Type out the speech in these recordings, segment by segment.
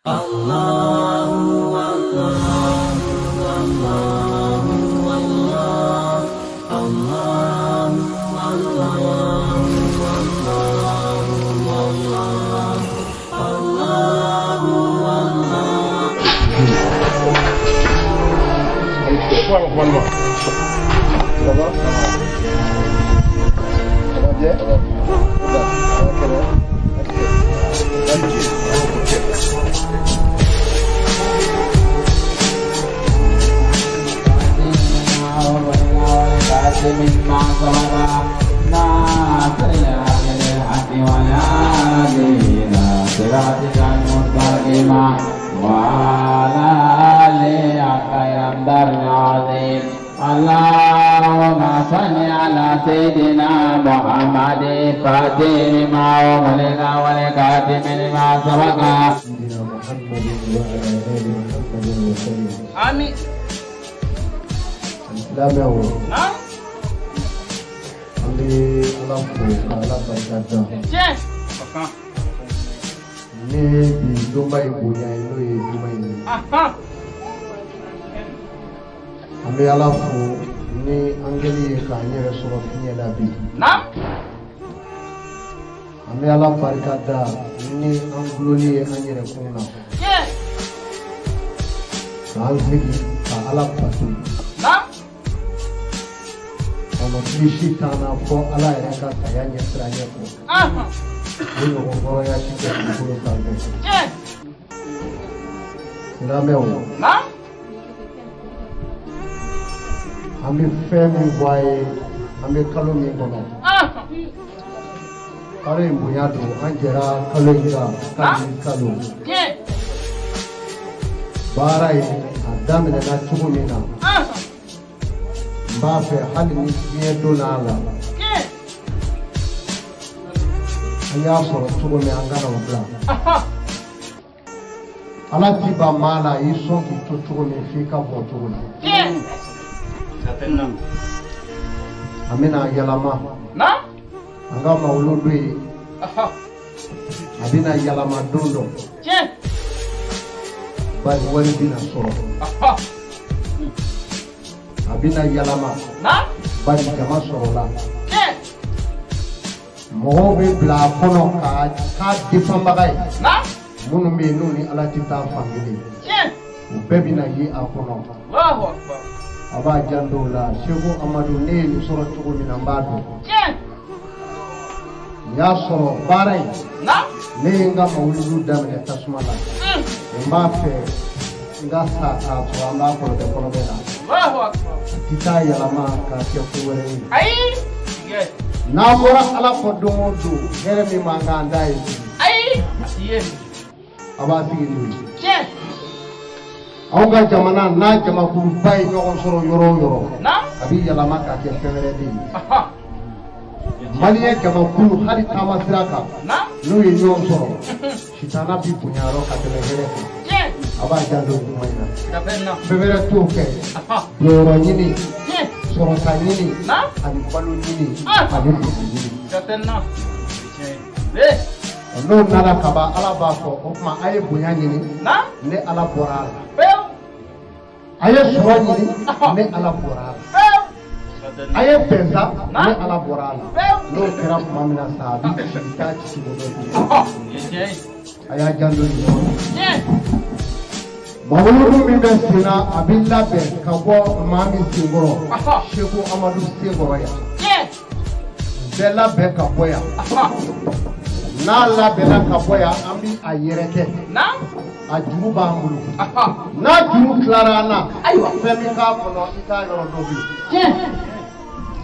Ça va? Ça va bien? Ça va. Ça va quelle heure? اللهم صل على سيدنا محمد فاتح لما أغلق والكاتم لما سبق سيدنا محمد وعلى آل محمد وسلم. Ami. Silamɛw, Naam. an bɛ Ala fo ka Ala barika da. Tiɲɛ. Ni bi donba in bonya ye, n'o ye juma in ye. An bɛ Ala fo ni an kɛli ye k'an yɛrɛ sɔrɔ fiɲɛ la bi. Naam. An bɛ Ala barika da ni an gulonni ye an yɛrɛ kun na. Tiɲɛ. K'an sigi ka Ala bato. Naam. Kɔnɔfili si t'an na fɔ Ala yɛrɛ ka saya ɲɛsiranɲɛ kɔ. O ɲɔgɔn hɔrɔnya si tɛ dugukolo sanfɛ. Tiɲɛ. Silamɛw, Naam. an bɛ fɛn min fɔ a ye, an bɛ kalo min kɔnɔ, kalo in bonya don, an jɛra kalo in kan kabini kalo. Tiɲɛ. Baara in a daminɛna cogo min na, n b'a fɛ hali ni diɲɛ donna a la, Tiɲɛ. an y'a sɔrɔ cogo min, an kana o bila. Ala ti ban maa la, a y'i sɔn k'i to cogo min f'i ka bɔ cogo la. Tiɲɛ. An bɛna yɛlɛma. Naam. An ka mawuludu ye, a bɛna yɛlɛma don dɔ. Tiɲɛ. Bari wari bɛna sɔrɔ. A bɛna yɛlɛma. Naam. Bari jama sɔrɔla. Tiɲɛ. Mɔgɔw bɛ bila a kɔnɔ k'a k'a defanbaga ye. Naam. Minnu bɛ yen n'u ni Ala tɛ taa fan kelen, Tiɲɛ. u bɛɛ bɛna ye a kɔnɔ. Allahu akbar. A b'a janto o la. Seko Amadu, ne ye nin sɔrɔ cogo min na, n b'a dɔn. Tiɲɛ. Nin y'a sɔrɔ baara in, Naam. ne ye n ka mawuludu daminɛ tasuma la. N b'a fɛ n ka sa k'a sɔrɔ an b'a kɔlɔbɛ kɔlɔbɛ la. Allahu akbar. A ti taa yɛlɛma k'a kɛ ko wɛrɛ ye. Ayi. Tiɲɛ. N'an bɔra Ala kɔ don o don, hɛrɛ min b'an kan, an t'a ye sigi. Ayi. A ti ye. A b'a sigi n'o ye. Tiɲɛ. Anw ka jamana n'a jamakuluba ye ɲɔgɔn sɔrɔ yɔrɔ o yɔrɔ, Naam. a bɛ yɛlɛma k'a kɛ fɛn wɛrɛ de ye. Maliyɛn jamakulu, hali taama sira kan, Naam. n'u ye ɲɔgɔn sɔrɔ, sitana bi bonya yɔrɔ ka tɛmɛ hɛrɛ kan. Tiɲɛ. A b'a janto kuma in na. Siga tɛ nin na. Fɛn wɛrɛ t'o kɛ, jɔyɔrɔ ɲini, Tiɲɛ. sɔrɔta ɲini, Naam. ani balo ɲini, ani muso ɲini. Siga tɛ nin na. Tiɲɛ. Ee. N'o nana kaban, Ala b'a fɔ o tuma a ye bonya ɲini, Naam. ne Ala bɔra a la. Pewu. A ye sɔrɔ ɲini, ne Ala bɔra a la. Pewu. Siga tɛ nin na. A ye bɛn sa, ne Ala bɔra a la. Pewu. N'o kɛra tuma min na sa, a bɛ ci taa ci dɔ di. Nin ye tiɲɛ ye. A y'a janto nin yɔrɔ la. Tiɲɛ. Mawuludu min bɛ sen na, a bɛ labɛn ka bɔ maa min senkɔrɔ, Seko Amadu senkɔrɔ yan. Tiɲɛ. Bɛɛ labɛn ka bɔ yan. N'a labɛnna ka bɔ yan, an bɛ a yɛrɛkɛ. Naam. A juru b'an bolo. N'a juru tilara an na, Ayiwa. fɛn bɛ k'a kɔnɔ, i t'a yɔrɔ dɔn bilen. Tiɲɛ.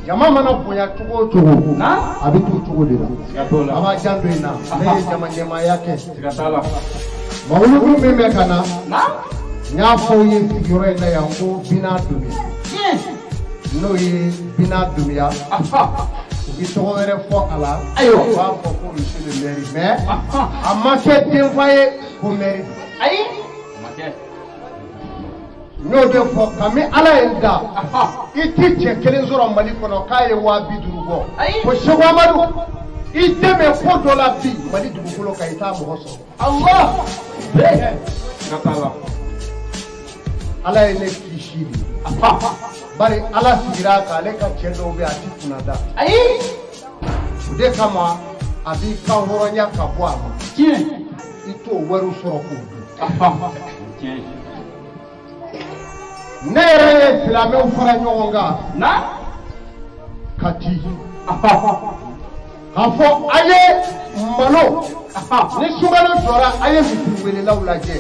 Jama mana bonya cogo o cogo, Naam. a bɛ t'o cogo de la. Siga t'o la. A b'a janto in na, ne ye jama ɲɛmaaya kɛ. Siga t'a la. Mawuludu min bɛ ka na, Naam. n y'a fɔ aw ye sigiyɔrɔ in na yan ko Bina Dunbiya. Tiɲɛ. N'o ye Bina Dunbiya, u bɛ tɔgɔ wɛrɛ fɔ a la. Ayiwa. U b'a fɔ ko monsieur le maire, mais a ma kɛ denfa ye ko maire don. Ayi. A ma kɛ. N y'o de fɔ, kami Ala ye n da, i ti cɛ kelen sɔrɔ Mali kɔnɔ k'a ye 50 000 bɔ. Ayi. Ko Seko Amadu, i dɛmɛ ko dɔ la bi Mali dugukolo kan, i t'a mɔgɔ sɔrɔ. Allah. Ee. Ala ye ne kisi de. Bari Ala sigira a kan, ale ka cɛ dɔw bɛ yen, a ti kunna da. Ayi. O de kama a b'i kan hɔrɔnya ka bɔ a ma. Tiɲɛ. I t'o wariw sɔrɔ k'o dun. Tiɲɛ. Ne yɛrɛ ye silamɛw fara ɲɔgɔn kan. Na. Kati. K'a fɔ a ye malo ni sunkalo jɔra, a ye misiri welelaw lajɛ,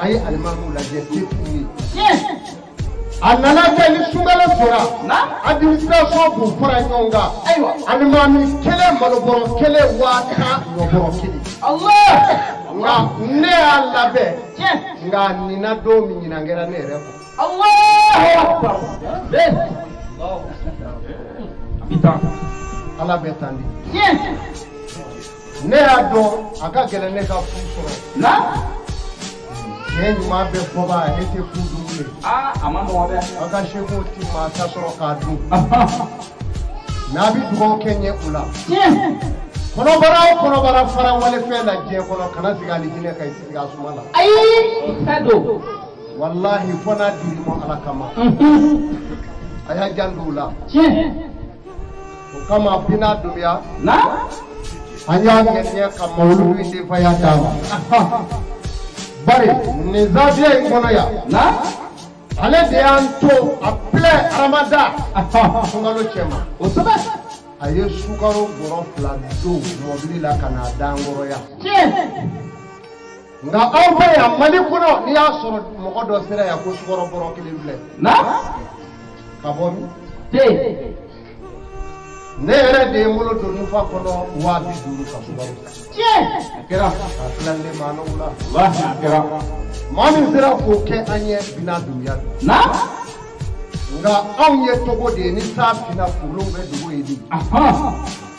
a ye alimamiw lajɛ, se t'u ye. Tiɲɛ. A nana kɛ ni sunkalo jɔra, Na. administration b'u fara ɲɔgɔn kan. Ayiwa. Alimami kelen malobɔrɔ kelen 10,000 ɲɔbɔrɔ kelen. Allah. Nka ne y'a labɛn. Tiɲɛ. Nka nin na don min ɲinan kɛra ne yɛrɛ kɔ. Allahu akbar. Bɛɛ. A bɛ tan. Ala bɛ tan de. Tiɲɛ. Ne y'a dɔn a ka gɛlɛn ne ka fu sɔrɔ. Na. Cɛ ɲuman bɛ fɔba, e tɛ fu dun bilen. Aa, a ma nɔgɔn dɛ. Aw ka sekuw ti maa ta sɔrɔ k'a dun. N'a bɛ dugawu kɛ ɲɛ o la. Tiɲɛ. Kɔnɔbara o kɔnɔbara fara walifɛn la diɲɛ kɔnɔ, kana sigi alijinɛ kan, i tɛ sigi a suma la. Ayi. I tɛ don. Walahi fo n'a dir'i ma Ala kama. A y'a janto o la. Tiɲɛ. O kama Bina Dunbiya. Na. An y'a ŋaniya ka mawuludu in denfaya d'a ma. Bari nin zawiya in kɔnɔ yan. Na. Ale de y'an to a filɛ aramada sunkalo cɛ ma. Kosɛbɛ. A ye sukaro bɔrɔ 2 don mɔbili la ka n'a d'an kɔrɔ yan. Tiɲɛ. Nka aw bɛ yan Mali kɔnɔ, n'i y'a sɔrɔ mɔgɔ dɔ sera yan ko sukaro bɔrɔ 1 filɛ. Na. Ka bɔ min? Te. Ne yɛrɛ de ye n bolo don nufa kɔnɔ 50,000 ka sukaro san. Tiɲɛ. A kɛra. Ka tila ne ma n'o la. Walahi a kɛra. Maa min sera k'o kɛ an ye Bina Dunbiya don. Na. Nka anw ye togo de ye, ni san finna kunkolow bɛ dogo yen de.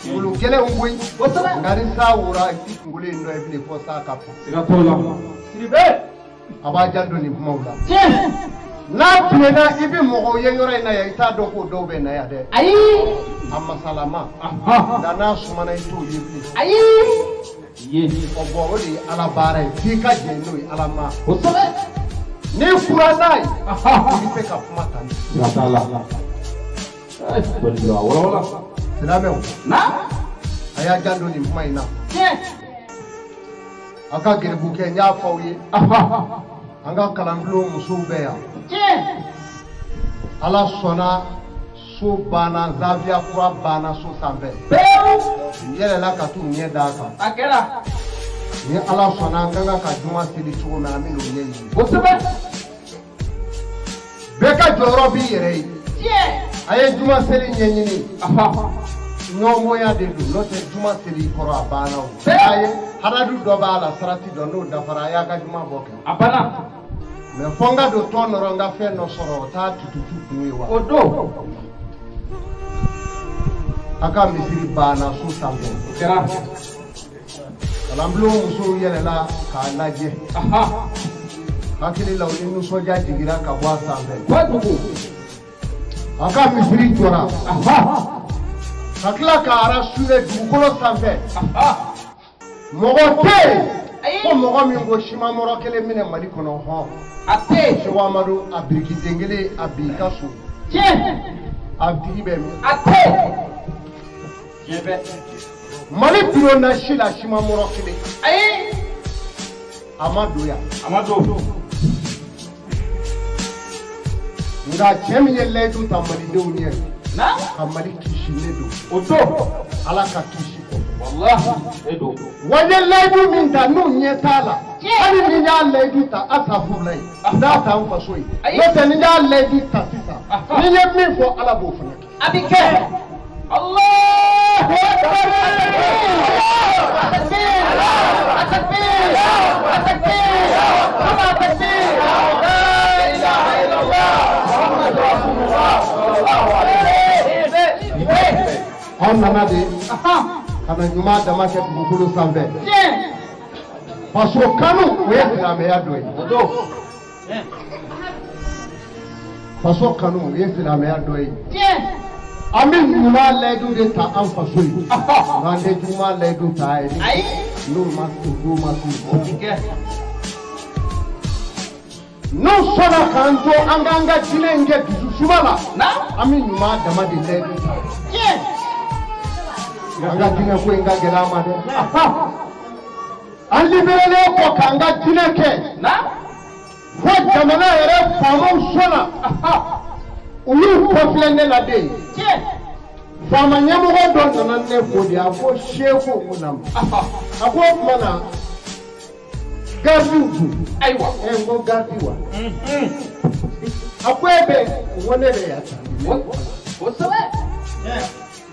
Kunkolo gɛlɛnw koyi. Kosɛbɛ. Nka ni san wora, i ti kunkolo in dɔn i bilen fo san ka fɔ. Siga t'o la. Sidibe. A b'a janto nin kumaw la. Tiɲɛ. N'a tilenna, i bɛ mɔgɔw ye yɔrɔ in na yan, i t'a dɔn k'o dɔw bɛ na yan dɛ. Ayi. A masalama. Nka n'a sumana, i t'o ye bilen. Ayi. Ye. O bɔn, o de ye Ala baara ye, f'i ka jɛn n'o ye Ala ma. Kosɛbɛ. N'i fura n'a ye, i bɛ se ka kuma tan de. Siga t'a la. Dɔnni dɔrɔn a wala wala. Silamɛw. Na. A y'a janto nin kuma in na. Tiɲɛ. Aw ka garibukɛ, n y'a fɔ aw ye. An ka kalanbulon musow bɛ yan. Tiɲɛ. Ala sɔnna, so banna, zawiya kura banna so sanfɛ. Pewu. U yɛlɛla ka t'u ɲɛ d'a kan. A kɛra. Ni Ala sɔnna, an ka kan ka juma seli cogo min, an bɛ n'o ɲɛɲini. Kosɛbɛ. Bɛɛ ka jɔyɔrɔ b'i yɛrɛ ye. Tiɲɛ. A ye juma seli ɲɛɲini. Ɲɔgɔnbonya de don, n'o tɛ juma seli kɔrɔ a banna o. A ye haradu dɔ b'a la, sarati dɔ n'o dafara, a y'a ka juma bɔ kɛ. A banna. Mɛ fo n ka don tɔn nɔrɔ n ka fɛn dɔ sɔrɔ, o t'a tututu kun ye wa. O don. A ka misiri banna so sanfɛ. O kɛra. Kalanbulon musow yɛlɛla k'a lajɛ. Hakili la, u ni nisɔndiya jiginra ka bɔ a sanfɛ. Kojugu. A ka misiri jɔra. Ka tila ka arasure dugukolo sanfɛ. Mɔgɔ tɛ yen ko mɔgɔ min ko siman mɔrɔ kelen minɛ Mali kɔnɔ hɔn. A tɛ yen. Seko Amadu a birikiden kelen a b'i ka so. Tiɲɛ. A tigi bɛ min? A tɛ yen. Tiɲɛ bɛ. Mali bulonda si la siman mɔrɔ kelen. Ayi. A ma don yan. A ma don. Nka cɛ min ye layidu ta malidenw ɲɛ. Na. Ka Mali kisi, ne don. O don. Ala ka kisi kɔ. Walahi e don. Wa n ye layidu min ta n'u ɲɛ t'a la. Hali ni n y'a layidu ta asafurula ye. N'a ta n faso ye. N'o tɛ, ni n y'a layidu ta sisan. Ni n ye min fɔ, Ala b'o fana kɛ. A bɛ kɛ. Allahu akbar. Takbir. Takbir. Takbir. Kama takbir. La ilaha illallah. Muhammadu Rasulullah sallallahu alaihi wasallam. Anw nana de ka na ɲuman dama kɛ dugukolo sanfɛ. Tiɲɛ. Faso kanu, o ye silamɛya dɔ ye. O don. Faso kanu, o ye silamɛya dɔ ye. Tiɲɛ. An bɛ ɲuman layidu de ta an faso ye. Nka an tɛ juguman layidu ta a ye. Ayi. N'o ma o don ma se. O ti kɛ. N'u sɔnna k'an to an k'an ka diinɛ in kɛ dususuma la, an bɛ ɲuman dama de layidu ta. An ka diinɛ ko in ka gɛlɛn an ma dɛ. An libérélen kɔ k'an ka diinɛ kɛ, fo jamana yɛrɛ faamaw sɔnna, u y'u kɔfilɛ ne la de. Faama ɲɛmɔgɔ dɔ nana ne fo de, a ko seku, n ko naamu. A ko o tuma na gardiw dun? Ayiwa. Ɛ, n ko gardi wa? A ko e bɛ? N ko ne bɛ yan tan. Kosɛbɛ.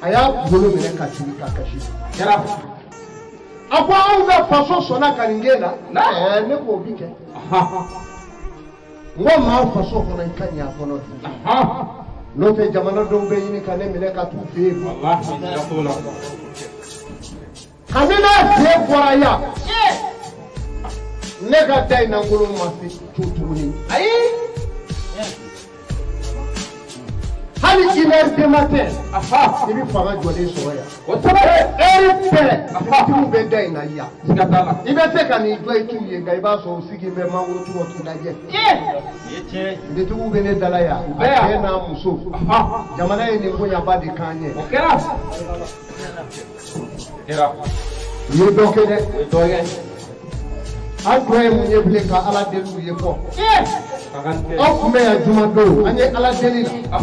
A y'a kunkolo minɛ ka sigi ka kasi. Kɛra. A ko anw ka faso sɔnna ka nin k'e la. Ɛɛ, ne k'o bi kɛ. N ko maa faso kɔnɔ, i ka ɲɛ a kɔnɔ de, n'o tɛ jamana dɔw bɛ ɲini ka ne minɛ ka t'u fɛ yen. Walahi, siga t'o la. Kabini n'a sen bɔra yan, ne ka da in lankolon ma se to tuguni. Ayi. Hali 1 heure du matin, i bɛ fanga jɔlen sɔrɔ yan. Kosɛbɛ. Heure bɛɛ, dugutigiw bɛ da in na yan. Siga t'a la. I bɛ se ka n'i jɔ i t'u ye, nka i b'a sɔrɔ u sigi bɛ mangoro turu k'i lajɛ. Dugutigiw bɛ ne da la yan, a bɛɛ yan. cɛ n'a muso. Jamana ye nin bonyaba de k'an ye. O kɛra. Kɛra. U ye dɔ kɛ dɛ. O ye dɔ kɛ. An tɔ ye mun ye bilen ka Ala deli u ye kɔ? Ka kan tɛ. Aw tun bɛ yan juma don, an ye Ala deli la.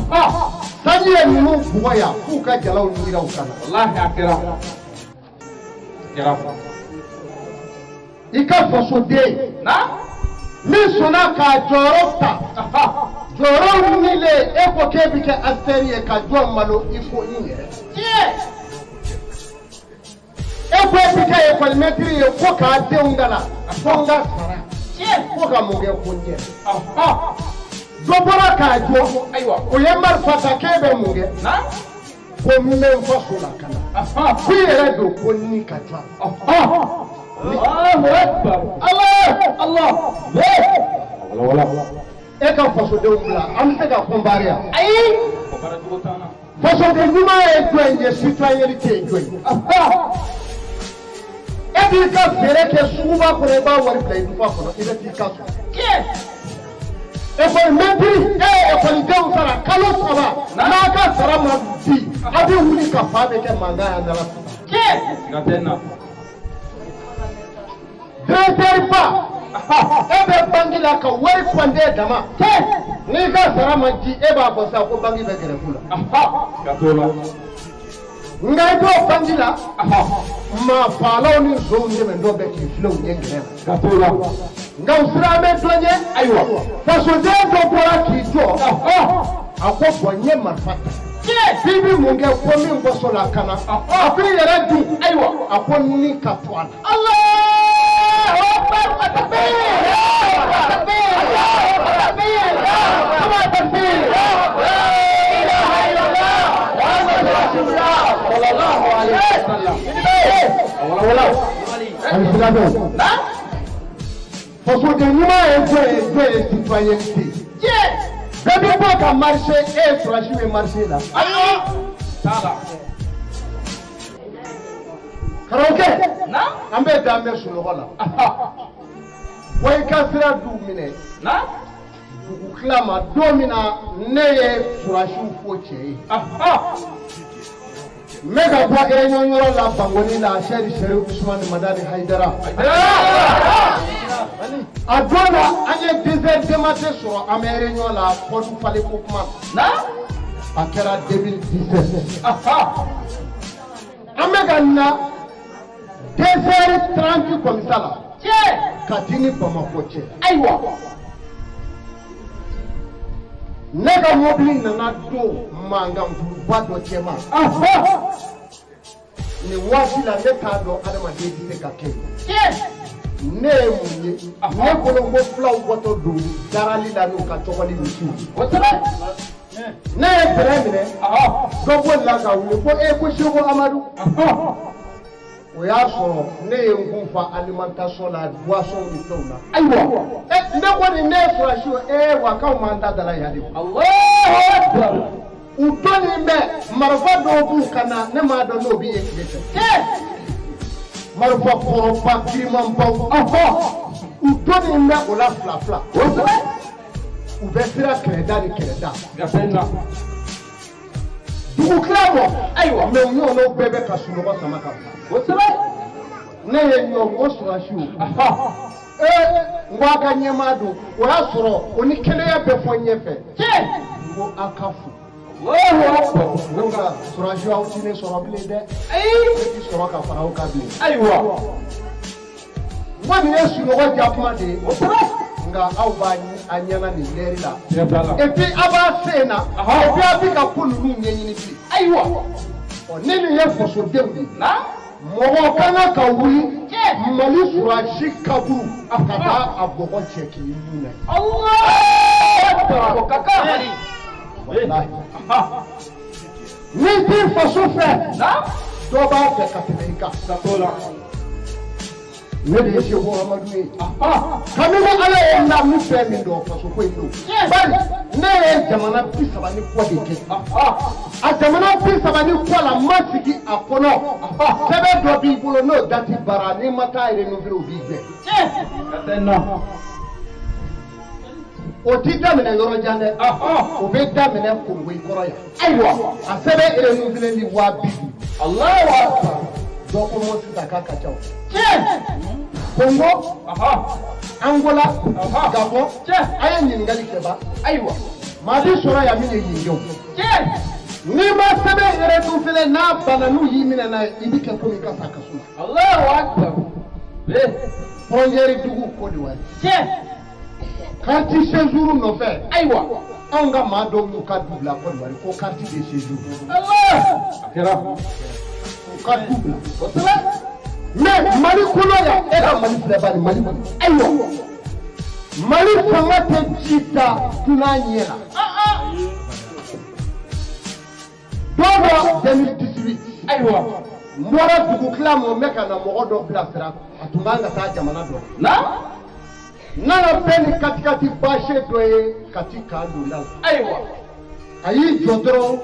Sanji ye ninnu bugɔ yan k'u ka jalaw ni yiraw ka na. Walahi, a kɛra. A kɛra. I ka fasoden Na. min sɔnna k'a jɔyɔrɔ ta, jɔyɔrɔ nilen, e ko k'e bɛ kɛ acteur ye ka jɔn malo i ko i yɛrɛ. E ko e bɛ kɛ ekɔlimɛtiri ye ko k'a denw kalan, ko n ka sara, ko ka mun kɛ, ko n yɛrɛ. Dɔ bɔra k'a jɔ. Ayiwa. O ye marifa ta k'e bɛ mun kɛ? Na. Ko n bɛ n faso lakana. Ko i yɛrɛ don, ko ni ka ca. Allahu akbar. Ala. Allah. Wala wala. E ka fasodenw bila, an bɛ se ka comparer yan? Ayi. O baara cogo t'an na. Fasoden ɲuman ye jɔn ye? Citoyenneté ye jɔn ye? E b'i ka feere kɛ suguba kɔnɔ, i b'a wari bila i dufa kɔnɔ, i bɛ t'i ka so. Ekɔlimɛtiri, e ye ekɔlidenw sara kalo 3, n'a ka sara ma di, a bɛ wuli ka fa bɛ kɛ mankan ye a nana. Siga tɛ n na. Directeur ba, e bɛ banki la ka wari kɔnte dama, n'i ka sara ma di, e b'a fɔ sa ko banki bɛ grève la. Siga t'o la. Nka i b'o banki la, maa faalaw ni zonw dɛmɛ dɔ bɛ k'i filɛ u ɲɛ gɛrɛ la. Siga t'o la. Nka u siran bɛ dɔ ɲɛ. Ayiwa. Fasoden dɔ bɔra k'i jɔ, a ko bɔn, n ye marifa ta, k'i bɛ mun kɛ? Ko min faso la ka na. A ko i yɛrɛ dun? Ayiwa. A ko ni ka to a la. Allahu akbar. Takbir. Takbir. Takbir. Kuma takbir. La ilaha illallah. Muhammadu Rasulullah. Sallallahu alaihi wasallam. Wala wala. Alisilamɛw, fasoden ɲuman ye jɔn ye? Jɔn ye citoyenneté? Bɛɛ bɛ bɔ ka marcher, e ye sɔrɔdasi bɛ marcher la. Ayiwa. T'a la. Karamɔgɔkɛ, Na. an bɛɛ dan bɛ sunɔgɔ la. Wa i ka sira d'u minɛ. Na. Dugu tila ma don min na, ne ye sɔrɔdasiw fo cɛ ye. N bɛ ka bɔ réunion yɔrɔ la Bankoni la, Sɛri Sɛri Usumani Madani Hayidara. A don na, an ye 2 heures du matin sɔrɔ, an bɛ réunion la, code falen ko kuma. Na. A kɛra 2017. An bɛ ka na 2h30 comme ça la. Kati ni Bamakɔ cɛ. Ayiwa. Ne ka mobili nana don mankankuluba dɔ cɛma. Nin waati la, ne t'a dɔn adamaden bɛ se ka kɛ yen. Ne ye mun ye? Ne bolo ko fulaw bɔtɔ don darali la n'u ka cɔgɔli misiw. Kosɛbɛ. Ne ye fɛrɛ minɛ. Dɔ bolila ka wuli ko e ko Seko Amadu. O y'a sɔrɔ ne ye n kun fa alimentation la, boisson ni fɛnw na. Ayiwa. Ɛ, ne kɔni ne ye sɔrɔdasi ye, ee wa k'aw m'an da dala yan de. Allahu akbar. U dɔnni bɛ marifa dɔw b'u ka na, ne m'a dɔn n'o bɛ ye tile fɛ. Marifa kɔrɔba girimanbaw. U dɔnni bɛ o la fila fila. Kosɛbɛ. U bɛ sira kɛrɛda ni kɛrɛda. Dugu tila bɔ. Ayiwa. Mais u ɲɔgɔnnaw bɛɛ bɛ ka sunɔgɔ sama ka bila. Kosɛbɛ. Ne ye ɲɔ n ko sɔrɔdasiw. Ee, n ko a ka ɲɛmaa don. O y'a sɔrɔ o ni kɛnɛya bɛ fɔ ɲɛfɛ. Tiɲɛ. N ko a ka fo. Allahu akbar. N ko nka sɔrɔdasiw, aw ti ne sɔrɔ bilen dɛ. Ayi. Ne ti sɔrɔ ka fara aw kan bilen. Ayiwa. N ko nin ye sunɔgɔ ja kuma de ye. Kosɛbɛ. Nka aw b'a a ɲɛna nin lɛri la. Siga t'a la. Et puis a b'a sen na. Et puis a bɛ ka ko ninnu ɲɛɲini bi. Ayiwa. Ɔ, ni nin ye fasodenw de ye. Na. Mɔgɔ ka kan ka wuli Tiɲɛ. Mali sɔrɔdasi kaburu ka taa a bɔgɔ cɛ k'i mun na. Allahu akbar. O ka kan. Walahi. N'i t'i faso fɛ, Na. dɔ b'a fɛ ka tɛmɛ i kan. Siga t'o la. Ne de ye Seku Amadu ye. Kabini Ala ye n da, n fɛn min dɔn faso ko in don. Bari ne ye jamana 30 ni kɔ de kɛ. A jamana 30 ni kɔ la, n ma sigi a kɔnɔ. Sɛbɛn dɔ b'i bolo, n'o date bara, n'i ma taa renouveler, o b'i gɛn. Ka tɛ na. O ti daminɛ yɔrɔ jan dɛ. O bɛ daminɛ Kongo i kɔrɔ yan. Ayiwa. A sɛbɛn renouveler ni 20 000. Allahu akbar. Dɔ ko mo sisan k'a ka ca o. Tiɲɛ. Kongo, Angola, Gabon, Tiɲɛ. a ye ɲininkali kɛ ba. Ayiwa. Maa bi sɔrɔ yan min ye yen ye o. Tiɲɛ. N'i ma sɛbɛn renouveler, n'a banna, n'u y'i minɛ n'a ye, i bɛ kɛ komi i ka sa kaso la. Allahu akbar. Eh. Frontière dugu Côte d'Ivoire. Tiɲɛ. Carte séjour nɔfɛ. Ayiwa. Anw ka maa dɔw y'u ka du bila Côte d'Ivoire ko carte de séjour. Allah. A kɛra. U ka du bila. Kosɛbɛ. Mais Mali kɔnɔ yan, e ka Mali filɛ bani, Mali kɔnɔ. Ayiwa. Mali fanga tɛ ji da dunan ɲɛ la. Don dɔ 2018. Ayiwa. N bɔra dugu tila ma, n bɛ ka na mɔgɔ dɔ bilasira, a tun kan ka taa jamana dɔ la. Na. N nana bɛn ni katikati bâché dɔ ye Kati kan donda la. Ayiwa. A y'i jɔ dɔrɔn,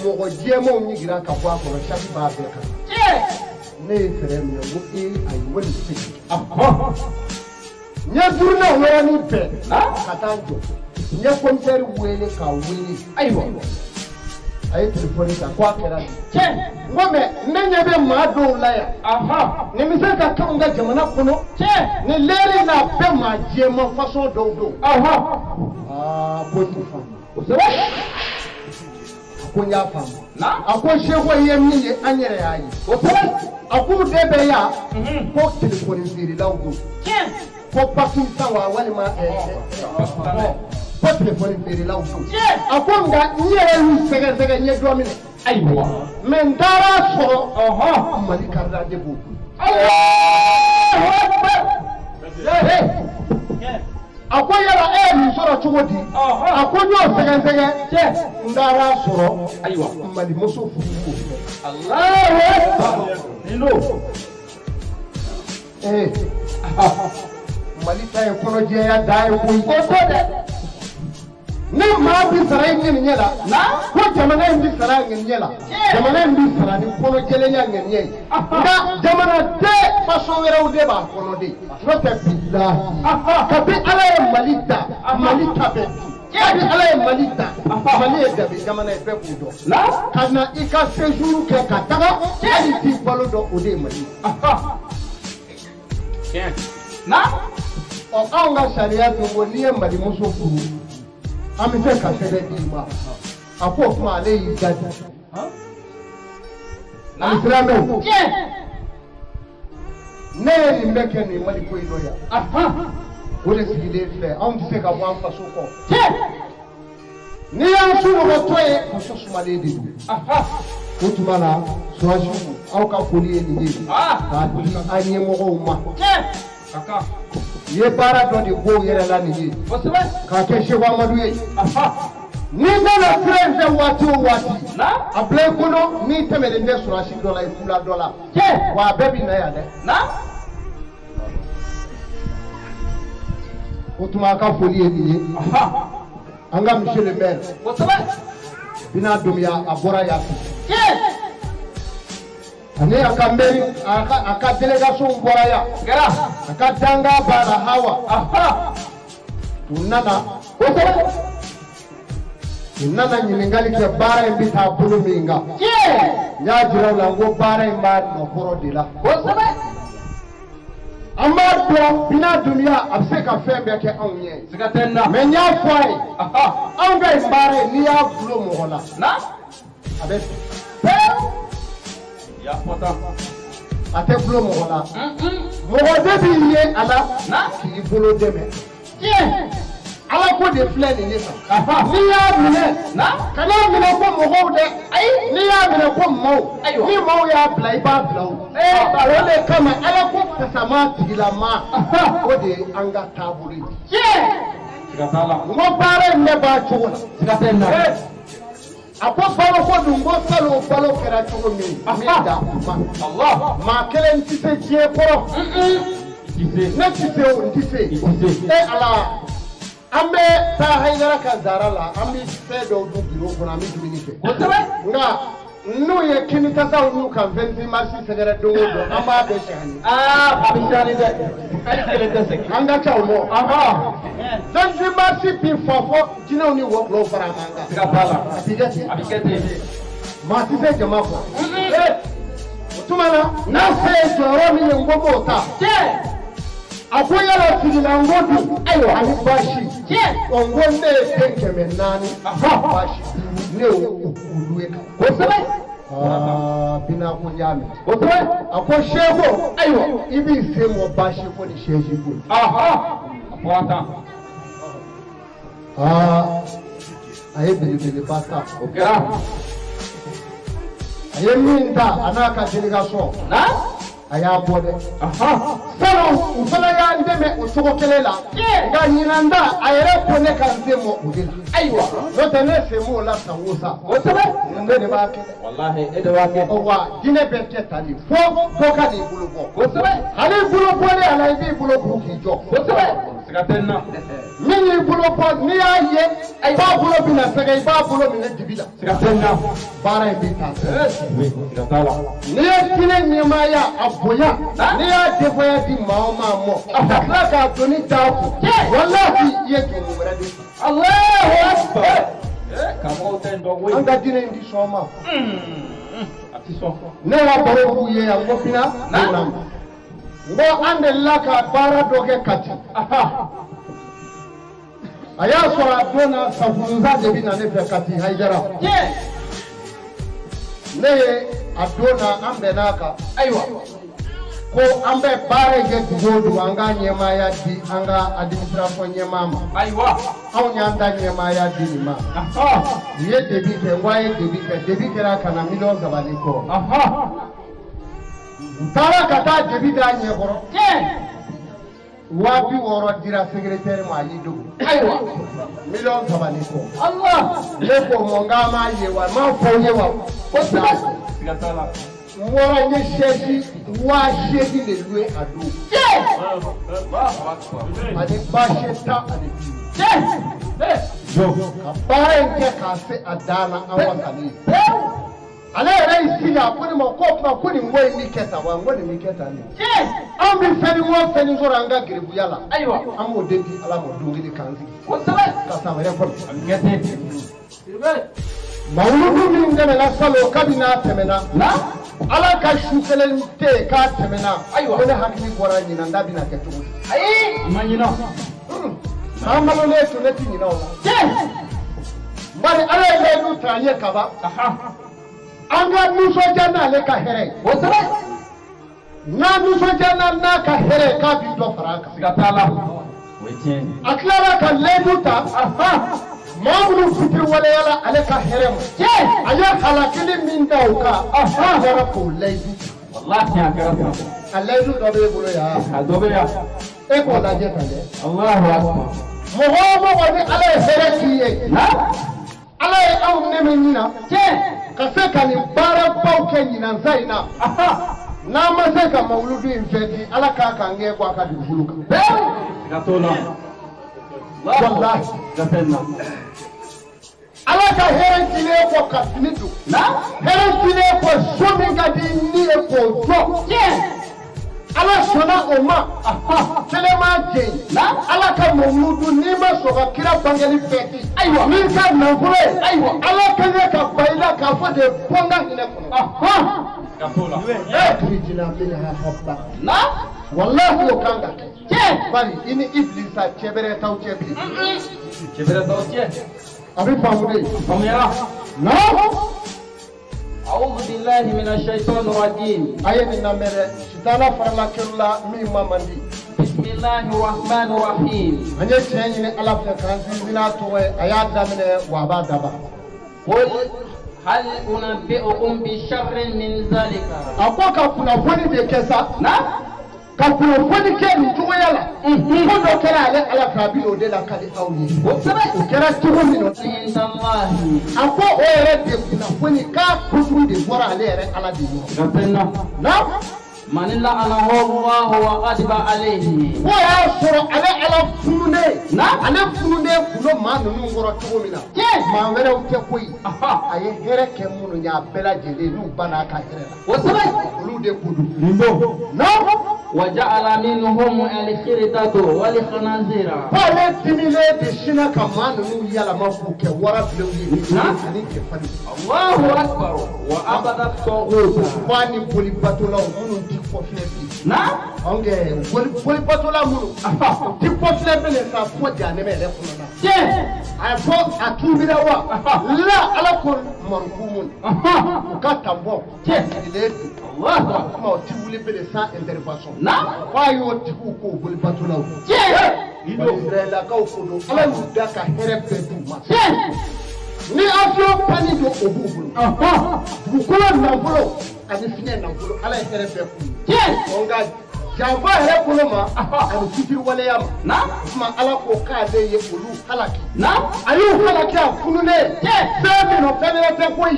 mɔgɔ jɛmanw ɲigira ka bɔ a kɔnɔ, saki b'a bɛɛ kan. Tiɲɛ. Ne ye fɛɛrɛ minɛ, n ko ee, ayi, n ko nin tɛ se ka kɛ. N ye tourné o yɔrɔnin bɛɛ Na. ka taa n jɔ. N ye commissaire wele k'a wele. Ayiwa. A ye téléphone ta ko a kɛra di. Tiɲɛ. N ko mais ne ɲɛ bɛ maa dɔw la yan. Nin bɛ se ka kɛ anw ka jamana kɔnɔ. Tiɲɛ. Nin lɛri in na, a bɛɛ maa jɛman façon dɔw don. Aa, ko n t'u faamu. Kosɛbɛ. A ko n y'a faamu. Na. A ko Seko, i ye min ye, an yɛrɛ y'a ye. Kosɛbɛ. A k'u de bɛ yan ko telefɔni feerelaw don. Tiɲɛ. Ko Pakistan wa walima ko telefɔni feerelaw don. Tiɲɛ. A ko nka n yɛrɛ y'u sɛgɛsɛgɛ, n ye dɔ minɛ. Ayiwa. Mais n taara sɔrɔ Mali carte d'identité b'o bolo. Allahu akbar. A ko yala e ye nin sɔrɔ cogo di? A ko n y'o sɛgɛsɛgɛ. Tiɲɛ. N taara sɔrɔ Ayiwa. Mali muso furu b'o fɛ. Allahu akbar. Nin don. Ee, Mali ta ye kɔnɔjɛya dan ye koyi. O to dɛ. Ni maa bi sara i ŋɛniɲɛ la, Na. ko jamana in bi sara a ŋɛniɲɛ la, Tiɲɛ. jamana in bi sara ni kɔnɔjɛlenya ŋɛniɲɛ ye. Nka jamana tɛ, façon wɛrɛw de b'a kɔnɔ de, n'o tɛ bilahi, kabi Ala ye Mali da, Mali ta bɛ dun. Kabi Ala ye Mali da, Mali ye dabe jamana ye, bɛɛ k'o dɔn. Na. Ka na i ka séjour kɛ ka taga, hali t'i balo dɔn, o de ye Mali ye. Tiɲɛ. Na. Ɔ, anw ka sariya dun ko n'i ye Mali muso furu, an bɛ se ka sɛbɛn d'i ma. A ko o tuma ale y'i da di. Ani silamɛw. Tiɲɛ. Ne ye nin bɛɛ kɛ nin Mali ko in nɔ yan. O de sigilen filɛ, anw tɛ se ka bɔ an faso kɔ. Tiɲɛ. N'i y'an sunɔgɔtɔ ye, faso sumalen de don. O tuma la, sɔrɔdasiw, aw ka foli ye nin ye k'a di an ɲɛmɔgɔw ma. Tiɲɛ. Ka kan. U ye baara dɔ de bɔ u yɛrɛ la nin ye. Kosɛbɛ. K'a kɛ Seku Amadu ye. N'i nana sira in fɛ waati o waati, Na. a bila i kɔnɔ n'i tɛmɛnen tɛ sɔrɔdasi dɔ la, i kula dɔ la. Tiɲɛ. Wa a bɛɛ bi na yan dɛ. Na. O tuma a ka foli ye nin ye. An ka monsieur le maire. Kosɛbɛ. Bina Doumbia, a bɔra yan bi. Tiɲɛ. Ani a ka maire, a ka délégation bɔra yan. Kɛra. A ka danga b'a la Hawa. U nana. Kosɛbɛ. U nana ɲininkali kɛ baara in bɛ taa bolo min kan. N y'a jira u la n ko baara in b'a nɔkɔrɔ de la. Kosɛbɛ. An b'a dɔn Bina Dunbiya a bɛ se ka fɛn bɛɛ kɛ anw ɲɛ. Siga tɛ n na. Mais n y'a fɔ a ye. Anw ka nin baara in n'i y'a gulon mɔgɔ la. Na. A bɛ Pewu. Ya fɔ tan. A tɛ gulon mɔgɔ la. Mɔgɔ de b'i ye a la. Na. K'i bolo dɛmɛ. Tiɲɛ. Ala ko de filɛ nin ye tan. N'i y'a minɛ. Na. Kan'a minɛ ko mɔgɔw dɛ. Ayi. N'i y'a minɛ ko maaw. Ayiwa. Ni maaw y'a bila i b'a bila o. O de kama ala ko fasama tigilama. O de ye an ka taabolo ye. Tiɲɛ. Siga t'a la. N ko baara in bɛɛ b'a cogo la. Siga tɛ n na. A ko balo ko dun ko salon balo kɛra cogo min. Min da o ma. Allah. Maa kelen tɛ se diɲɛ kɔrɔ. I ti se. Ne tɛ se o n tɛ se. I ti se. E Ala an bɛ taa Hayidara ka zara la an bɛ fɛn dɔw dun biro kɔnɔ an bɛ dumuni kɛ. Kosɛbɛ. Nka n'u ye kinitasaw n'u kan 26 mars sɛgɛrɛ don o don an b'a bɛɛ siyani. Aa a bɛ siyani dɛ. Hali kelen tɛ segin. An ka ca o mɔ. 26 mars bi fa fɔ jinɛw ni wɔkulɔw fara an kan. Siga t'a la. A b'i kɛ ten. A bɛ kɛ ten. Maa tɛ se jama kɔ. O tuma na n'a se ye jɔyɔrɔ min ye n ko b'o ta. Tiɲɛ. A ko yala tigilanko dun. Ayiwa. Ani baasi. Tiɲɛ. Ɔ n ko ne ye den 400 baasi 5 ne y'o olu ye kan. Kosɛbɛ. Aa Bina ko n y'a mɛn. Kosɛbɛ. A ko seko. Ayiwa. I b'i sen bɔ baasi ko ni sɛsi ko. A fɔra tan. Aa a ye belebeleba ta. O kɛra. A ye min ta a n'a ka délégation. Na. A y'a bɔ dɛ. Salon u fana y'an dɛmɛ o cogo kelen la. Tiɲɛ. Nka ɲinan ta a yɛrɛ ko ne ka n sen bɔ o de la. Ayiwa. N'o tɛ ne sen b'o la san o san. Kosɛbɛ. Ne de b'a kɛ dɛ. Walahi e de b'a kɛ. Ɔ wa diinɛ bɛɛ kɛ tan de fo dɔ ka n'i bolo bɔ. Kosɛbɛ. Hali bolo bɔlen a la i b'i bolo kuru k'i jɔ. Kosɛbɛ. Siga tɛ n na. Min y'i bolo bɔ n'i y'a ye i b'a bolo bɛna sɛgɛn i b'a bolo minɛ dibi la. Siga tɛ n na. Baara in bɛ taa. Siga t'a la. N'i ye diinɛ ɲɛmaaya a bonya n'i y'a denbaya di maa o maa mɔ ka tila k'a doni d'a kun walahi i ye jurumu wɛrɛ de ta. Allahu akbar. Karamɔgɔw tɛ nin dɔn koyi. An ka diinɛ in ti sɔn o ma. A ti sɔn. Ne y'a baro k'u ye yan n ko Bina n ko an delila ka baara dɔ kɛ Kati. A y'a sɔrɔ a don na Safunza de bɛ na ne fɛ Kati Hayidara. Tiɲɛ. Ne ye a don na an bɛnn'a kan. Ayiwa. Ko an bɛ baara in kɛ dugu o dugu an ka ɲɛmaaya di an ka administration ɲɛmaa ma. Ayiwa. Anw y'an ta ɲɛmaaya di nin ma. U ye devis kɛ n ko a ye devis kɛ devis kɛra ka na 3 miliyɔn ni kɔ. U taara ka taa devis d'a ɲɛkɔrɔ. Tiɲɛ. 60 000 dira secrétaire ma a y'i dogo. Ayiwa. 3 miliyɔn ni kɔ. Allah. Ne ko mɔ n k'a m'a ye wa n m'a fɔ n ye wa. Kosɛbɛ. Siga t'a la. N bɔra n ye chaise 8000 de loué a don. Tiɲɛ. Ani bâche 15. Tiɲɛ. Ka baara in kɛ k'a se a dan na an wasalen. Pewu. Ale yɛrɛ y'i sigi a ko ne ma ko o tuma ko nin ko in bɛ kɛ tan wa n ko nin bɛ kɛ tan de. Tiɲɛ. Anw bɛ fɛn ni o fɛn sɔrɔ an ka geribuya la. Ayiwa. An b'o de di Ala ma don kelen k'an sigi. Kosɛbɛ. Ka san wɛrɛ kɔnɔ. A bɛ kɛ ten. Mawuludu min tɛmɛna salon kabi n'a tɛmɛna. Na. Ala ka su kelen tɛ yen k'a tɛmɛna. Ayiwa. Ko ne hakili bɔra ɲinan da bɛna kɛ cogo di. Ayi. I ma ɲinɛ. San balolen tun ne ti ɲinɛ o la. Tiɲɛ. Bari Ala ye layidu ta an ye kaban. An ka nisɔndiya n'ale ka hɛrɛ ye. Kosɛbɛ. N'a nisɔndiyara n'a ka hɛrɛ ye k'a bi dɔ fara a kan. Siga t'a la. O ye tiɲɛ ye. A tilara ka layidu ta. Maa minnu fitiriwaleyala ale ka hɛrɛ ma. Tiɲɛ. A ye halakili min da o kan. A bɔra k'o layidu ta. Walahi a kɛra tan. A layidu dɔ b'e bolo yan. A dɔ bɛ yan. E k'o lajɛ tan dɛ. Allahu akbar. Mɔgɔ o mɔgɔ ni Ala ye hɛrɛ k'i ye. Na. Ala ye anw nɛmɛ ɲina. Tiɲɛ. Ka se ka nin baarabaw kɛ ɲinansa in na. N'an ma se ka mawuludu in fɛti Ala k'a k'an gɛn bɔ a ka dugukolo kan. Pewu. Siga t'o la. Walahi. Siga tɛ n na. Ala ka hɛrɛ dilen kɔ ka fini don. Na. Hɛrɛ dilen kɔ so min ka di ni ye k'o jɔ. Tiɲɛ. Ala sɔnna o ma kelen m'a jɛ Ala ka mawuludu n'i ma sɔn ka kira bangeli fɛti Ayiwa. n'i ka nafolo ye Ayiwa. Ala ka ɲɛ ka ban i la k'a fɔ de bɔ n ka hinɛ kɔnɔ. Ka t'o la. Turijina minha habba Na. walahi o kan ka kɛ Tiɲɛ. bari i ni Ibilisa cɛ bɛrɛ t'aw cɛ bilen. Cɛ bɛrɛ t'aw cɛ. A bɛ faamu de. Faamuyara. Naamu. أعوذ بالله من الشيطان الرجيم. A ye nin lamɛn dɛ, sitana farala kɛlu la min ma man di. بسم الله الرحمن الرحيم. An ye tiɲɛ ɲini Ala fɛ k'an sinsin n'a tɔgɔ ye, a y'a daminɛ wa a b'a daban. قل هل أنبئكم بشر من ذلك. A ko ka kunnafoni de kɛ sa. Na. Ka kunnafoni kɛ nin cogoya la. Ko dɔ kɛra ale Ala fɛ, a bɛ o de lakali aw ye. Kosɛbɛ. O kɛra cogo min na. عند الله. A ko o yɛrɛ de kunnafoni k'a kojugu de bɔra ale yɛrɛ Ala de yɔrɔ. Ka fɛn na. Naamu. من لعنه الله وغضب عليه. Ko y'a sɔrɔ ale Ala fununen. Naamu. Ale fununen kun don maa ninnu kɔrɔ cogo min na. Tiɲɛ. Maa wɛrɛw tɛ koyi. Aha. A ye hɛrɛ kɛ minnu ye a bɛɛ lajɛlen n'u banna a ka hɛrɛ la. Kosɛbɛ. Olu de ko don. Nin don. Naamu. وجعل منهم القردة والخنازير. Ko ale dimilen de sinna ka maa ninnu yɛlɛma k'u kɛ warabilenw ye. Naamu. Ani cɛfarinw. الله أكبر وعبد الطاغوت. Ko a ni bolibatolaw minnu ti kɔfilɛ bi. نعم. Anw kɛ bolibatola minnu u ti kɔfilɛ bilen sa fo jahanɛmɛ yɛrɛ kɔnɔ na. Tiɲɛ. A fɔ a tuubira wa la Ala ko marukumu u ka tanbɔ Tiɲɛ. sigilen don. الله أكبر. Kuma o ti wuli bilen sans intervention. Naam. K'a y'o tigiw k'o bolibatolaw. Tiɲɛ. Bani Israɛlakaw ko don Ala y'u da ka hɛrɛ bɛɛ d'u ma. Tiɲɛ. Ni avion panni don o b'u bolo. Dugukolo nafolo ani fiɲɛ nafolo Ala ye hɛrɛ bɛɛ k'u ye. Tiɲɛ. Nka janfa yɛrɛ bolo ma ani fitiriwaleya ma. Naam. O tuma Ala ko k'ale ye olu halaki. Naam. A y'u halaki a fununen. Tiɲɛ. Fɛn min nɔ fɛn wɛrɛ tɛ koyi.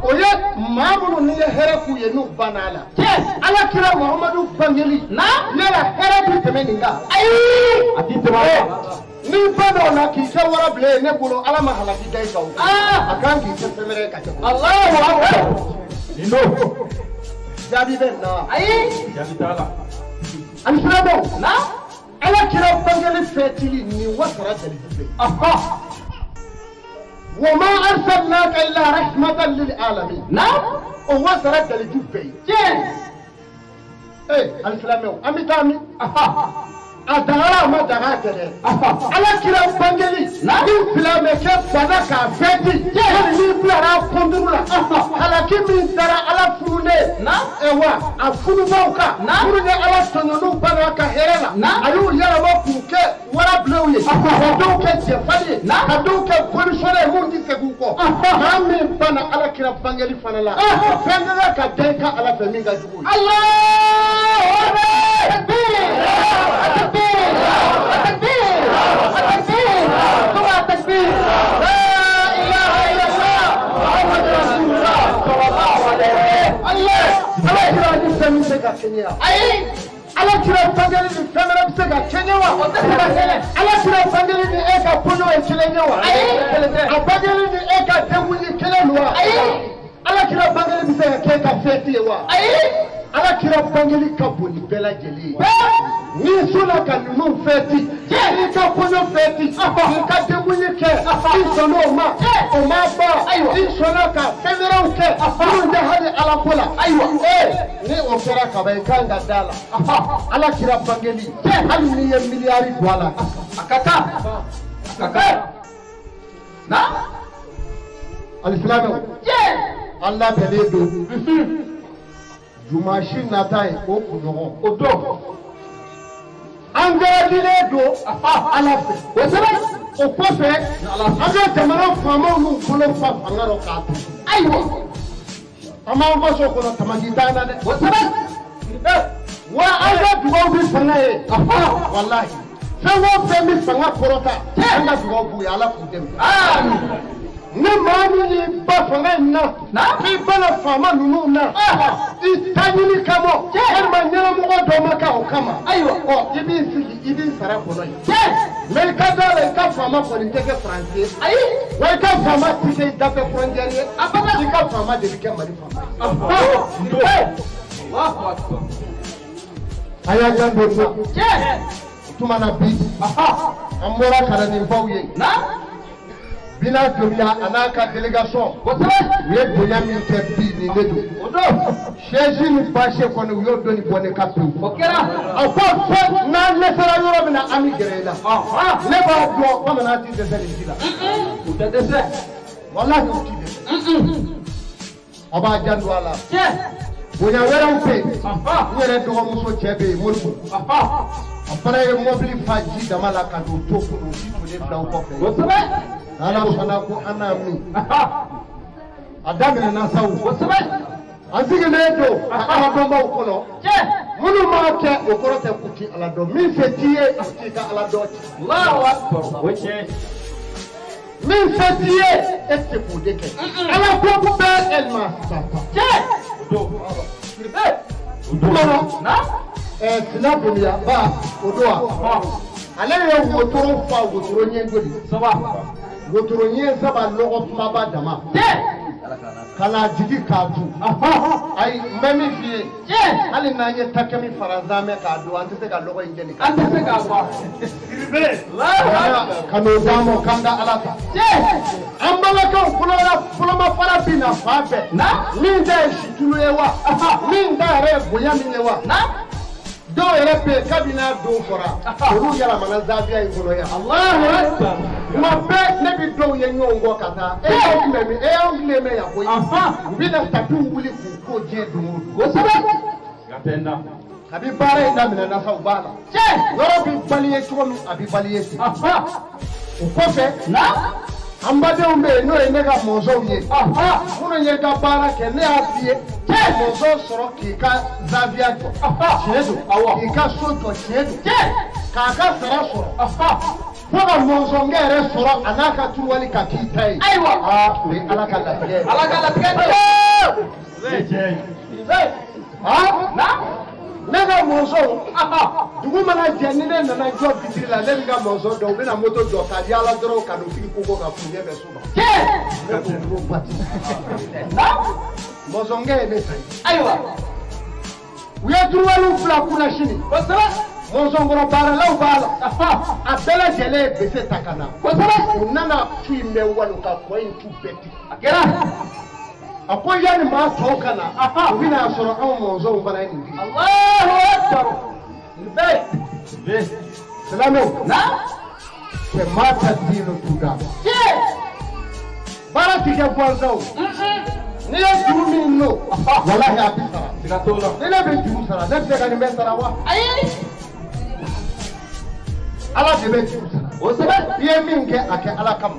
O ye maa minnu n'i ye hɛrɛ k'u ye n'u banna a la. Tiɲɛ. Ala kira Muhamadu bangeli. Naam. Yala hɛrɛ bi tɛmɛ nin kan. Ayi. A ti tɛmɛ a kan. Ni fɛn dɔw la k'i kɛ warabilen ye ne bolo Ala ma halaki da i kan o. Ah. A kan k'i kɛ fɛn wɛrɛ ye ka tɛmɛ. الله أكبر. Nin don. Jaabi bɛ nin na wa? Ayi. Jaabi t'a la. Alisilamɛw. Naam. Ala kira bangeli fɛtili nin wasara dalilu bɛ. Wa ma arsalnaka illa rahmatan lil alamin. Naam. O wasara dalilu bɛ yen. Tiɲɛ. Ee alisilamɛw an bɛ taa min? A dagara a ma daga a tɛ dɛ. Ala kira bangeli ni silamɛkɛ banna k'a fɛti hali n'i bilara a kɔnturu la halaki min dara Ala fununen Naam. wa a funubaw kan Naam. minnu ye Ala tɔɲɔniw banna ka hɛrɛ la Naam. a y'u yɛlɛma k'u kɛ warabilenw ye ka dɔw kɛ cɛfarin ye Naam. ka dɔw kɛ bolisɔnna ye minnu tɛ segin u kɔ maa min banna Ala kira bangeli fana la fɛn tɛ ka da i kan Ala fɛ min ka jugu ye. الله أكبر. تكبير. التكبير. التكبير. التكبير. ثم التكبير. لا إله إلا الله محمد رسول الله صلى الله عليه وسلم. Allah Ala kira ni fɛn min bɛ se ka kɛɲɛ wa? Ayi. Ala kira bangeli ni fɛn wɛrɛ bɛ se ka kɛɲɛ wa? O tɛ se ka kɛɲɛ. Ala kira bangeli ni e ka kɔɲɔ ye kelen ye wa? Ayi. Kelen tɛ. A bangeli ni e ka denkundi kelen don wa? Ayi. Ala kira bangeli bɛ se ka kɛ e ka fɛti ye wa? Ayi. Ala kira bangeli ka bon ni bɛɛ lajɛlen ye. N'i sɔnna ka ninnu fɛti, k'i ka kɔɲɔ fɛti, k'i ka denkundi kɛ, i sɔnna o ma, o ma ban, i sɔnna ka fɛn wɛrɛw kɛ minnu tɛ hali Ala ko la. Ayiwa. Ee ni o kɛra kaban i kan ka da la. Ala kira bangeli, hali n'i ye miliyari don a la. A ka kan. A ka kan. Naam. Alisilamɛw, Tiɲɛ. an labɛnnen don. Jumasi nata ye o kunɲɔgɔn. O don. An garadilen don Ala fɛ. Kosɛbɛ. O kɔfɛ an ka jamana faamaw n'u bolo fa fanga rɔ k'a to. Ayiwa. An b'an faso kɔnɔ tamasi t'an na dɛ. Kosɛbɛ. Wa an ka dugawu bɛ fanga ye. Walahi fɛn o fɛn bɛ fanga kɔrɔta an ka dugawu b'u ye Ala k'u dɛmɛ. Amin. Ni maa min y'i ba fanga in na k'i bana faama ninnu na i ta ɲini kama walima ɲɛnamɔgɔ dɔ ma kɛ o kama. Ayiwa. Ɔ i b'i sigi i b'i sara kɔnɔ yen. Tiɲɛ. Mɛ i ka da la i ka faama kɔni tɛ kɛ Faransi ye. Ayi. Wa i ka faama tɛ kɛ i dafɛ frontière ye. Abada. I ka faama de bɛ kɛ Mali faama ye. Allahu akbar. A y'a janto n na. O tuma na bi an bɔra ka na nin f'aw ye. Bina Doumbia a n'a ka délégation u ye bonya min kɛ bi nin de don. Chaise ni bâche kɔni u y'o doni bɔ ne ka pewu. A ko fo n'an dɛsɛra yɔrɔ min na an bɛ gɛrɛ i la. Ne b'a dɔn bamanan ti dɛsɛ nin si la. U tɛ dɛsɛ. Walahi u ti dɛsɛ. Aw b'a janto a la. Bonya wɛrɛw bɛ yen. N yɛrɛ dɔgɔmuso cɛ bɛ yen Moribo. A fana ye mɔbili fa ji dama la ka don to kun o ji tolen filaw kɔfɛ. Ala sɔnna ko an n'a min. A daminɛna sa o. An sigilen don ka ala dɔnbaw kɔnɔ. Minnu m'a kɛ o kɔrɔ tɛ k'u ti ala dɔn. Min se t'i ye o t'i ka ala dɔn ci. Min se t'i ye e tɛ se k'o de kɛ. Ala ko bɛɛ elma sata. Kuma Sina Doumbia ba o don wa. Ale ye wotoro fa wotoro ɲɛ joli. Wotoro ɲɛ saba lɔgɔ kumaba dama. Ka na jigi k'a dun. Ayi n bɛ min f'i ye. Hali n'an ye takɛmi fara zamɛ k'a dun an tɛ se ka lɔgɔ in jeni. An tɛ se k'a bɔ. Ka n'o d'an ma k'an ka Ala ta. An balakaw bolomafara bɛ na fan bɛɛ. Min ta ye situlu ye wa. Min ta yɛrɛ ye bonya min ye wa. Dɔw yɛrɛ bɛ yen kabini a don fɔra olu yɛlɛmana zawiya in kɔnɔ yan. Tuma bɛɛ ne bɛ dɔw ye ɲɔgɔn kɔ ka taa e y'anw tun bɛ min e y'anw tilen bɛ yan koyi. U bɛ na tapiw wuli k'u ko diɲɛ don o don. Kabi baara in daminɛna sa u b'a la. Yɔrɔ bɛ baliye cogo min a bɛ baliye ten. O kɔfɛ an badenw bɛ yen n'o ye ne ka mɔzɔnw ye. Minnu ye n ka baara kɛ ne y'a f'i ye. Mɔzɔn sɔrɔ k'i ka zawiya jɔ. Tiɲɛ don. K'i ka so jɔ tiɲɛ don. K'a ka sara sɔrɔ. Fo ka mɔzɔnkɛ yɛrɛ sɔrɔ a n'a ka turuwali ka k'i ta ye. Ayiwa. O ye Ala ka latigɛ ye. Ala ka latigɛ don. Ne ka mɔzɔnw dugu mana jɛ ni ne nana jɔ bitiri la ne bɛ ka mɔzɔn dɔn u bɛna moto jɔ ka yaala dɔrɔn ka n'u sigi kogo kan k'u ɲɛ bɛ so ma. Ne ko n ko bati. Mɔzɔnkɛ ye ne ta ye. Ayiwa. U ye turuwaliw bila kunna sini. Mɔzɔnkɔrɔ baaralaw b'a la. A bɛɛ lajɛlen ye bese ta ka na. U nana tu in bɛɛ walo ka kɔ in tu bɛɛ tigɛ. A kɛra. A ko yanni maa tɔw ka na u bɛna sɔrɔ anw mɔzɔnw fana ye nin di. Alahu akbar. Silamɛw. Cɛ maa ta diinɛ tuda. Baara ti kɛ gansan o. N'i ye juru min don walahi a bɛ sara. Ni ne bɛ juru sara ne bɛ se ka nin bɛɛ sara wa? Ayi. Ala de bɛ juru sara. I ye min kɛ a kɛ Ala kama.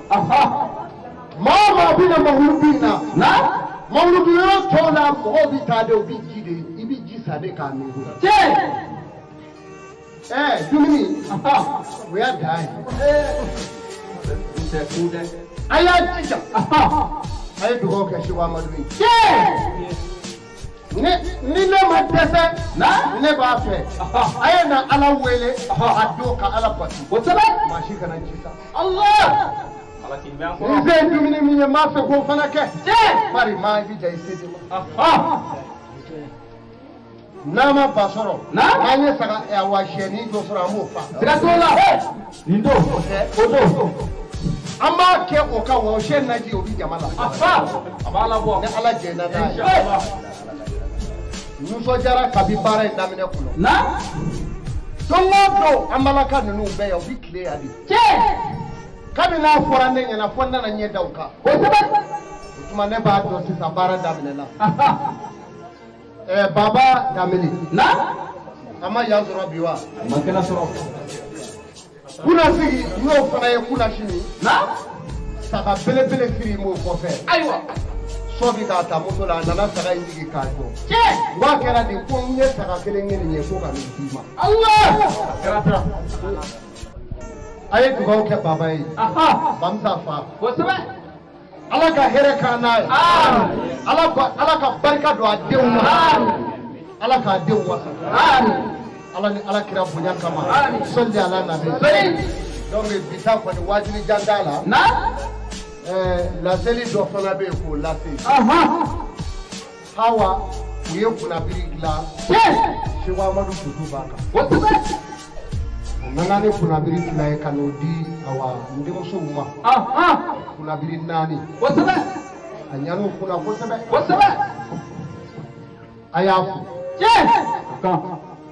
Maa o maa bɛ na mawuludu in na. Mawuludu yɔrɔ tɔw la mɔgɔw bɛ taa de u bɛ ji de i bɛ ji san de k'a min. Dumuni o y'a dan ye. A y'a jija. A ye dugawu kɛ Seko Amadu ye. Ni ne ma dɛsɛ ne b'a fɛ a ye na Ala wele a don ka Ala bato. Maa si kana ji san. Ni se ye dumuni min ye n b'a fɛ k'o fana kɛ. Bari maa jija i se de ma. N'a ma ba sɔrɔ n'an ye saga wa siyɛnni dɔ sɔrɔ an b'o fa. Siga t'o la. Nin don o don. An b'a kɛ o kan wa o siyɛn naji o bɛ jama la. A b'a labɔ. Ni Ala jɛnna n'a ye. Nisɔndiyara kabi baara in daminɛ kɔnɔ. Don o don an balaka ninnu bɛɛ yan u bɛ tile yan de. Kabini n'a fɔra ne ɲɛna fo n nana ɲɛ da u kan. O tuma ne b'a dɔn sisan baara daminɛna. Baba Danbele. A ma yan sɔrɔ bi wa? A ma kɛnɛ sɔrɔ. Kunnasigi n y'o fana ye kunnasini. Saga belebele siri m'o kɔfɛ. Ayiwa. Sɔ bi k'a ta moto la a nana saga in jigin k'a jɔ. N k'a kɛra di ko n ye saga kelen kelen ye ko ka nin d'i ma. Allah. A ye dugawu kɛ baba ye. Bamusa fa. Kosɛbɛ. Ala ka hɛrɛ k'an n'a ye. Ala ka barika don a denw na. Ala k'a denw wasa. Ala ni Ala kira bonya kama. Sɔli ala nabi. Donc bi ta kɔni wajibi jan t'a la. Laseli dɔ fana bɛ yen k'o lase. Hawa U ye kunnabiri dilan. Seko Amadu foto b'a kan. A nana ni kunnabiri 2 ye ka n'o di awa n denmusow ma. Kunnabiri 4. A ɲan'u kunna kosɛbɛ. A y'a fo.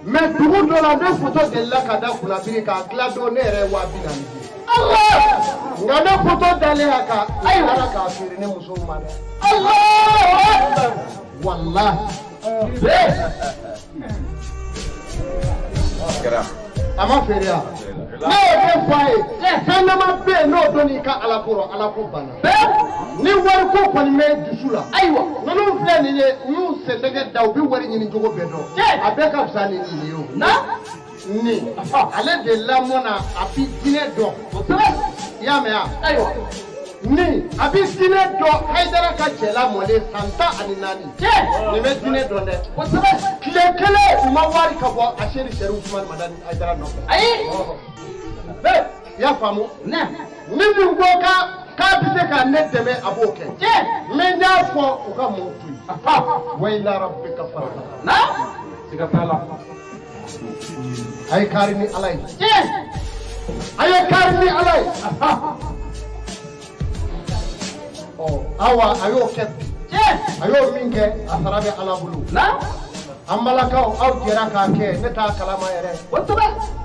Mais dugu dɔ la ne foto delila ka da kunnabiri k'a dilan don ne yɛrɛ ye 40 000 di. Nka ne foto dalen a kan, ayiwa, ala k'a feere ne musow ma dɛ. Walahi. A ma feere yan. Ne y'o de fɔ a ye. Fɛn dama bɛ yen n'o donn'i ka ala ko rɔ, ala ko banna. Ni wariko kɔni bɛ dusu la. Ayiwa. Ninnu filɛ nin ye, u y'u sentɛgɛ da, u bɛ wari ɲini cogo bɛɛ dɔn. A bɛɛ ka fisa ni nin ye o. Nin ale de lamɔna, a bi diinɛ dɔn. I y'a mɛn wa? Ayiwa. Ni a bɛ diinɛ dɔn, Hayidara ka cɛ lamɔlen san 14. Nin bɛ diinɛ dɔn dɛ. Tile kelen u ma wari ka bɔ a seri Sɛri Usumani Madani Hayidara nɔfɛ. Ayi. I y'a faamu? Ni min ko k'a bɛ se ka ne dɛmɛ, a b'o kɛ. Mais n y'a fɔ u ka mɔɔw to yen. Wa ila rabbika farghab. Siga t'a la. A ye kari ni Ala ye. A ye kari ni Ala ye. Ɔ awa a y'o kɛ bi. A y'o min kɛ, a sara bɛ Ala bolo. An balakaw, aw jɛra k'a kɛ, ne t'a kalama yɛrɛ.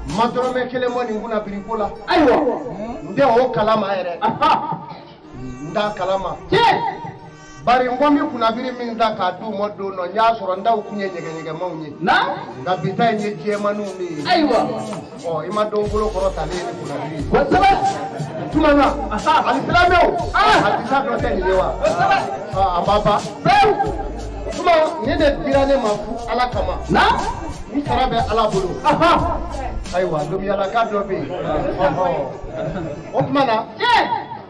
N ma dɔrɔmɛ kelen bɔ nin kunna biriko la. N tɛ o kalama yɛrɛ. N t'a kalama. Bari n ko n bɛ kunnabiri min ta k'a d'u ma don dɔ, n y'a sɔrɔ n taw kun ye ɲɛgɛɲɛgɛmanw ye. Nka bi ta in ye jɛmanninw de ye. Ɔ i ma dɔn bolo kɔrɔ talen ye ni kunnabiri ye. Tuma na alisilamɛw, a disa dɔ tɛ nin ye wa? A ma ban. Tuma nin de dira ne ma fu Ala kama. N sara bɛ Ala bolo. Ayiwa, domiyalaka dɔ bɛ yen. O tuma na.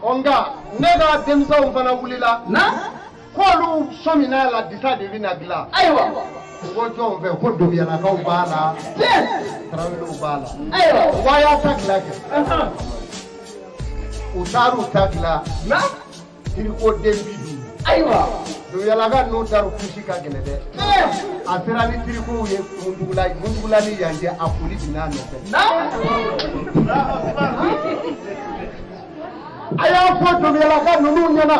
Ɔ nka ne ka denmisɛnw fana wulila. K'olu sɔmina a la, disa de bɛna dilan. Ayiwa. Ko jɔnw fɛ ko domiyalakaw b'a la. Tarawelew b'a la. Ayiwa. Wa y'a ta dilan kɛ. U taar'u ta dilan. Tiriko den 50. Ayiwa. Domiyalaka ninnu taar'u kusi ka gɛlɛn dɛ. A sera ni tirikow ye Muntugula ni yan cɛ, a foli binna a nɔfɛ. A y'a fɔ domiyalaka ninnu ɲɛna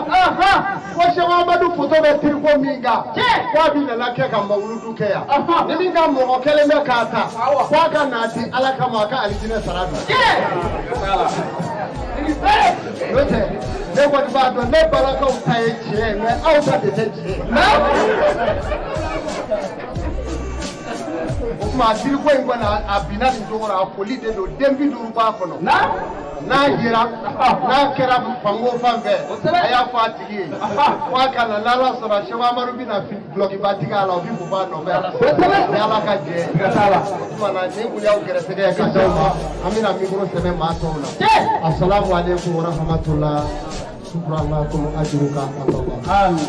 ko Sɛku Amadu foto bɛ tiriko min kan, k'a bɛ nana kɛ ka mawuludu kɛ yan. Ni min ka mɔgɔ kelen bɛ k'a ta, k'a ka n'a di Ala kama, a ka alijinɛ sara don. N'o tɛ, ne kɔni b'a dɔn ne balakaw ta ye tiɲɛ ye, mais aw ta de tɛ tiɲɛ ye. O tuma tiriko in kɔni, a binna nin cogo la, a foli de don, den 50 b'a kɔnɔ. N'a yera, n'a kɛra fango fan fɛ, a y'a fɔ a tigi ye ko a ka na, n'Ala sɔnna Sɛku Amadu bɛna dulɔkiba tigɛ a la, o bɛ bɔ a nɔfɛ ni Ala ka jɛ ye. O tuma na nin kun y'aw gɛrɛsɛgɛ ye ka d'aw ma, an bɛna mikoro sɛbɛn maa tɔw la. Asalaamu aleykum wa rahmatulah. Shukran lakum ajruka Allah.